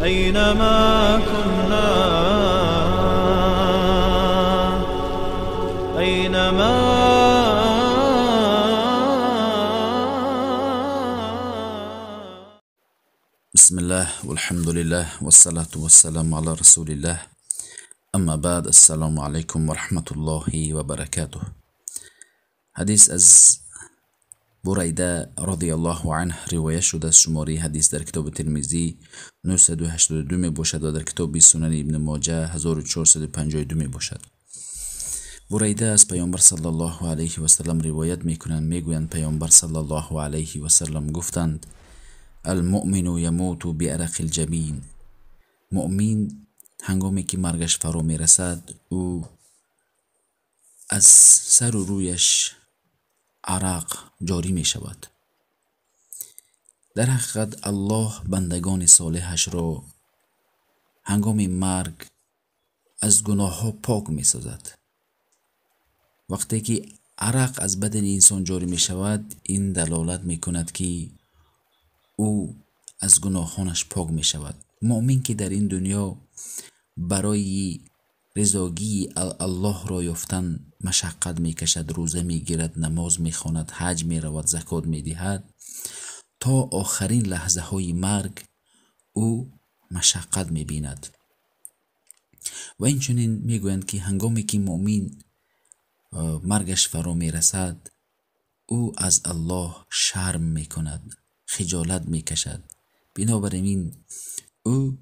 أينما كنا، أينما. بسم الله والحمد لله والصلاة والسلام على رسول الله، اما بعد، السلام علیکم و رحمت الله و برکاته. حدیث از بریده رضی الله عنه روایت شده است. شماره حدیث در کتاب ترمذی 982 می باشد و در کتاب سنن ابن ماجه 1452 می باشد. بریده از پیامبر صلی الله علیه و سلم روایت می کنند، می گویند پیامبر صلی الله علیه و سلم گفتند: المؤمن یموت بعرق الجبین. مؤمن هنگامی که مرگش فرا می رسد، او از سر و رویش عرق جاری می شود. در حقیقت الله بندگان صالحش را هنگام مرگ از گناه ها پاک می سازد. وقتی که عرق از بدن انسان جاری می شود، این دلالت می کند که او از گناهانش پاک می شود. مؤمن که در این دنیا برای رضاگی الله را یافتن مشقت می کشد، روزه می گیرد، نماز می خواند، حج می رود، زکات می دهد، تا آخرین لحظه های مرگ او مشقت می بیند. و این چنین می گویند که هنگامی که مؤمن مرگش فرا می رسد، او از الله شرم می کند، خجالت می کشد. بنابراین او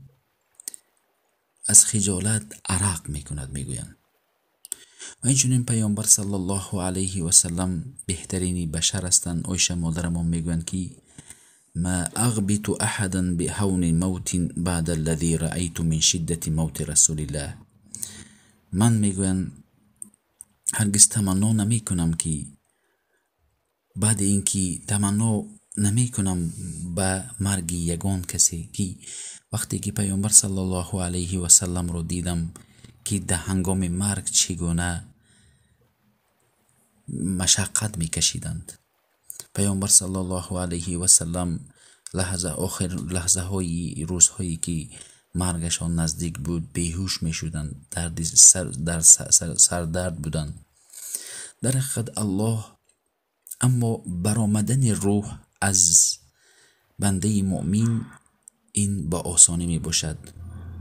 از خجالت عرق می کند، می گویند. و اینچنین پیامبر صلی الله علیه و سلم بهترین بشر هستند. عایشه مادرمان می گویند که ما اغبط احدا بهون موت بعد الذي رأيت من شدة موت رسول الله. من می گویند هرگز تمنا نمی کنم که بعد اینکه تمنا نمی کنم به مرگ یگان کسی، که وقتی که پیامبر صلی الله علیه و سلم رو دیدم که در هنگام مرگ چگونه مشقت میکشیدند. پیامبر صلی الله علیه و سلم لحظه آخر، لحظه های روزهایی که مرگشان نزدیک بود، بیهوش میشدند، درد سر، در سردرد بودند. در حقیقت الله، اما برآمدن روح از بنده مؤمن این با آسانی می باشد.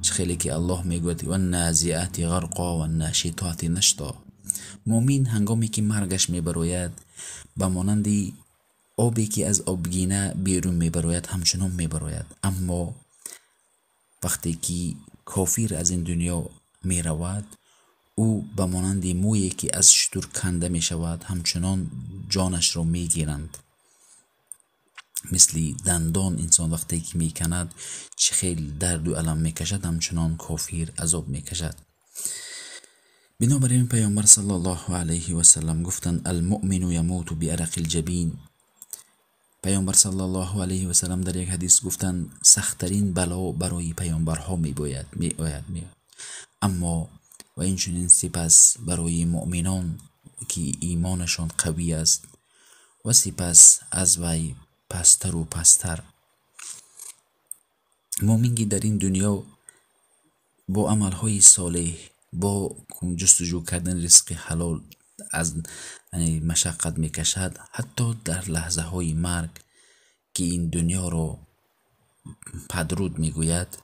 خیلی که الله میگوید و النازعات غرقا و الناشطات نشطا. مؤمن هنگامی که مرگش میبراید، به مانند آبی که از آبگینه بیرون میبراید همچنان میبراید. اما وقتی که کافر از این دنیا میرود، او به مانند مویی که از شتر کنده میشود همچنان جانش را میگیرند. مثل دندان انسان وقتی که میکند چه خیلی درد و الم میکشد، همچنان کافر عذاب میکشد. بنابراین پیامبر صلی الله علیه و سلم گفتند: المؤمن یموت بعرق الجبین. پیامبر صلی الله علیه و سلم در یک حدیث گفتند سختترین بلا برای پیامبرها میباید میآید، اما و این چنین سپس برای مؤمنان که ایمانشان قوی است و سپس از وی پستر و پستر. مؤمن که در این دنیا با عملهای صالح، با جستجو کردن رزق حلال از مشقت میکشد، حتی در لحظه های مرگ که این دنیا را پدرود میگوید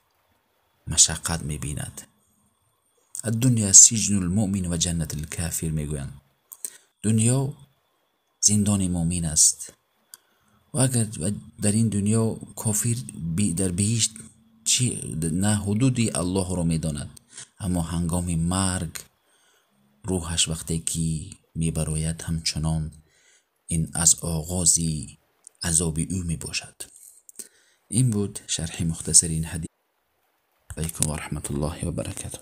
مشقت میبیند. الدنیا سجن المؤمن و جنت الکافر میگویند. دنیا زندان مؤمن است و اگر در این دنیا کافر در بهشت چی نه حدود الله را میداند، اما هنگام مرگ روحش وقتی که میبراید همچنان این از آغاز عذاب او میباشد. این بود شرح مختصر این حدیث. علیکم و رحمت الله و برکاته.